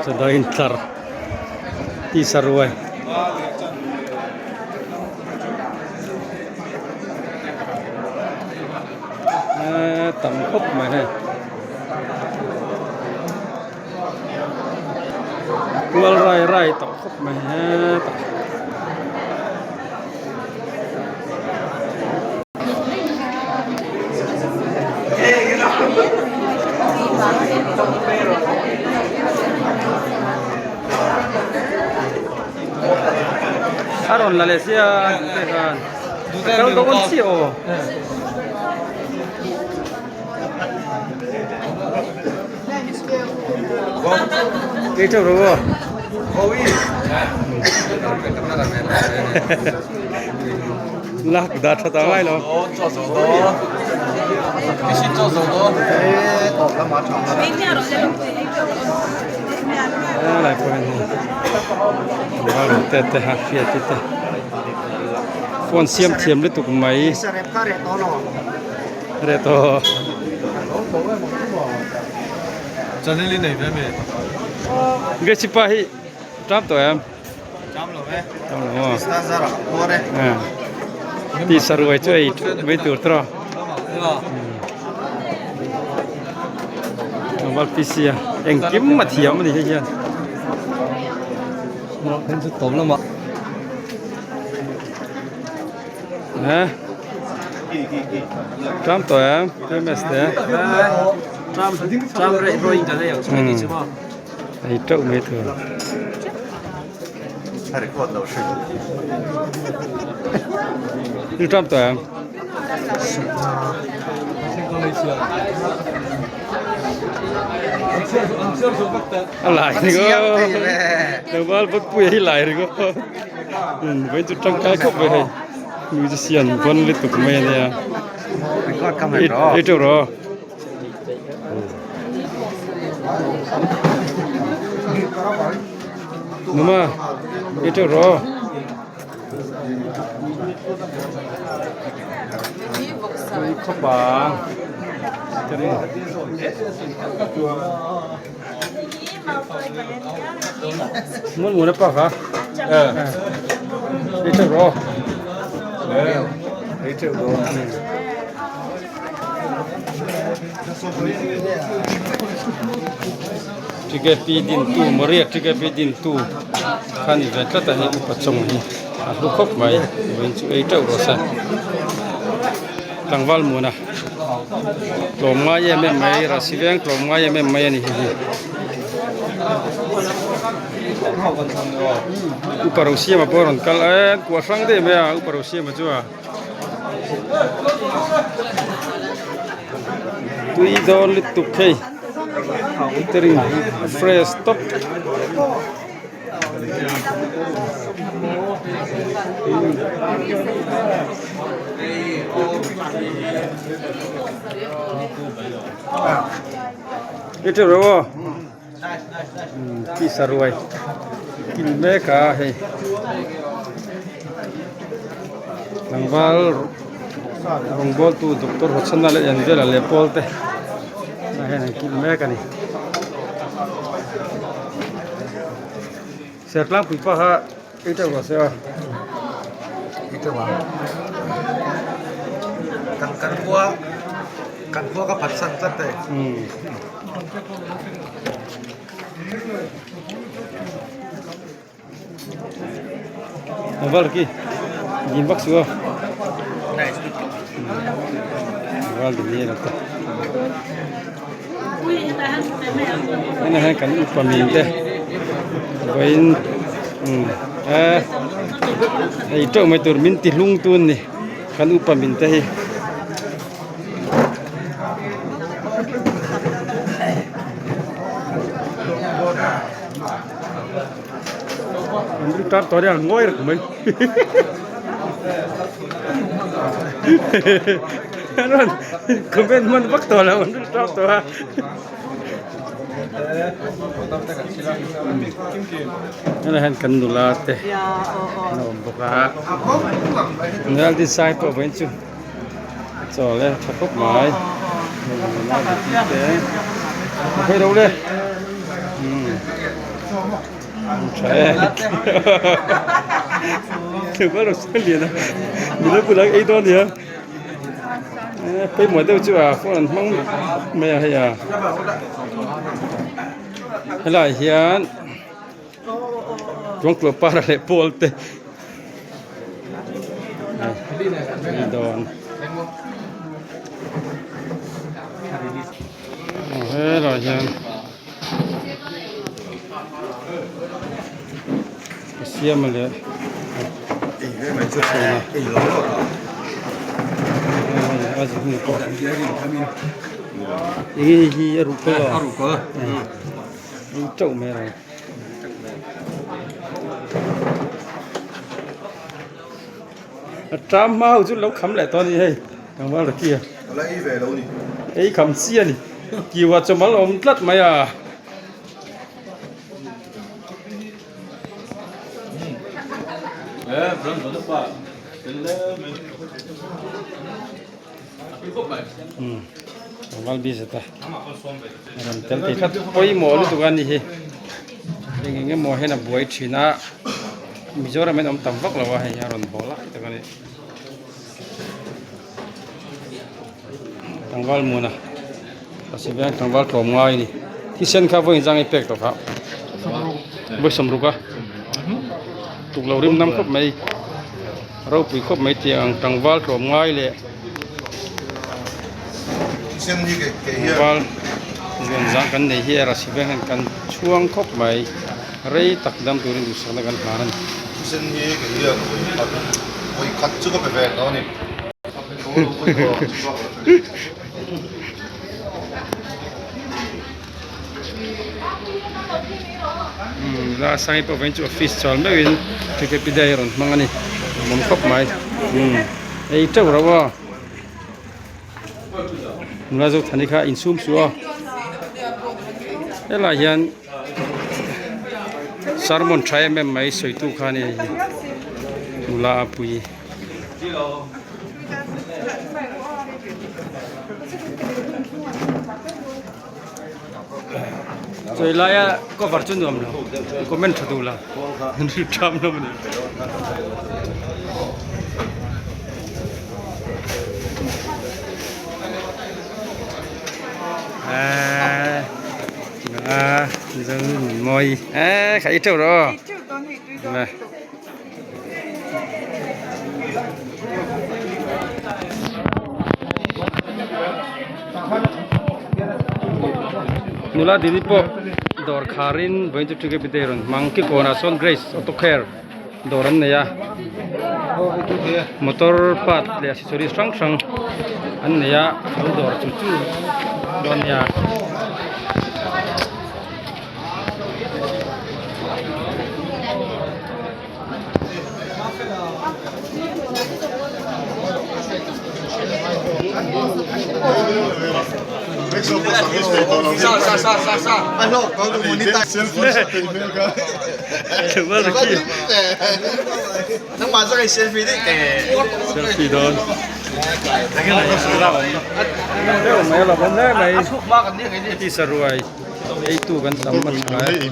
Chawdawr intlar tisa ruai. Eee tam khawp mai hei. Kual rai rai tawh khawp mai hetah. A rawn la leh sia duhte khan a kal dawn chiah aw. Ei teuh rawh aw. Lak dah tha ta ngai lo. Lai pawh hian hei ral te te ha hriat te te phone siam thiam lutuk mai. Reh tawh. Channel i nei ve mi? Grace pa hi tap tawh em? Tap lo e. Tap lo maw? Krista zar ah ka phuar e. Ti saruai chu ei mai tur tawh. Tlangval PC a engkim a thiam a ni hei hian. Heng chu tawm lamah. Heh Tram tawh em KMS te Tram tram reh rawih in ka lei ang chu ni chu maw Hei teuh mai tur A record lo hrim Ni tram tawh em A lai ringawt Tlangval Bawkpuia hi lai ringawt. Vawiin chu tangkai khawp mai hei musician bawn lutuk mai ania ei teuh rawh numa ei teuh rawh tui khawp ang. Muốn muốn nó bọc hả? Ờ. Đi trước rồi. Đi trước rồi. Ticket pi din tu Maria ticket pi din tu khan i ve tlat a hei upa chawng hi a hlu khawp mai vawiin chu ei teuh rawh se tlangval muna. Tlawm ngai em em mai rasi veng tlawm ngai em em mai a ni hei hi upa rosiama pawh a rawn kal e kuah hrang daih mai a upa rosiama chu a tui dawn lutuk hei catering fresh tawp. Đi trước rồi không? Khi sa ruồi kinh mê cả hei tlangval rawngbawl tu doctor Hawchhana leh Yanvela leh pawl te ah hian an kil mek a ni. Sertlangpui pa kha ei teuh rawh se a. Ei teuh ang. Kan kan khua kan khua ka phatsan tlat e. Val ki din vak su a. Val din ni lo te. Hena hian kan upa min te vawiin umm eh hei teuh mai tur min ti hlung tun ni kan upa min te hi. An ri tar tawh nia ngawi reng mai an rawn comment hman vak tawh lo an ri tar tawh a helai hian kan nula te an awm bawk a nula design pawh vawiin chu chawl e tha khawp mai nula te. Tha e. Tlangval rawh sawn lian a. Nula bulah ei dawn nia. Pawimawh deuh chu a phone an hmang mai a hei a. Helaiah hian Tuangtuah para leh pawl te ei dawn. Helaiah hian a siam leh enge hei hi a ruh kawlh a ei teuh mai a a ṭam hma ho chu lo kham leh tawh a ni hei tlangval Rocky a ei kham chi a ni kiu ah chawmal a awm tlat mai a. Tlangval busy ta a rawn tel thei tlat pawimawh lutuk a ni hi eng eng emaw hian a buai thin a Mizoram hian awm tam vak lo a hei a rawn haw lai tak a ni tlangval muna Pasiveng tlangval tlawm ngai a ni thisen kha vawiin zang i pek tawh kha vawi sawmruk a tuklo rim nam khawp mai ropui khawp mai tih ang tlangval tlawm ngai leh tlangval zuan zang kan nei hi a Rasiveng hian kan chhuang khawp mai rei tak dam turin duhsakna kan hlan a ni. La sai pawh vawiin chu office chawl meuhin tkp day a rawn hmang a ni awm khawp mai ei teuh rauh a nula zothani kha insum suh a helaiah hian sermon tha em em mai sawitu kha a ni hei hi nula a pui. Chawi laia cover chu nuam lo comment tha duh lo tham lo a ni. A mawi e kha i teuh rawh aw. Nula dini pawh dawr kharin vawiin chu ṭhikep te rawn hmang kikawnah sawn Grace auto care dawr an nei a motor part leh accessories hrang hrang an nei a lo dawr chu chu dawn nia. Selfie dawn tisa ruai Eitu kan tam a tha e.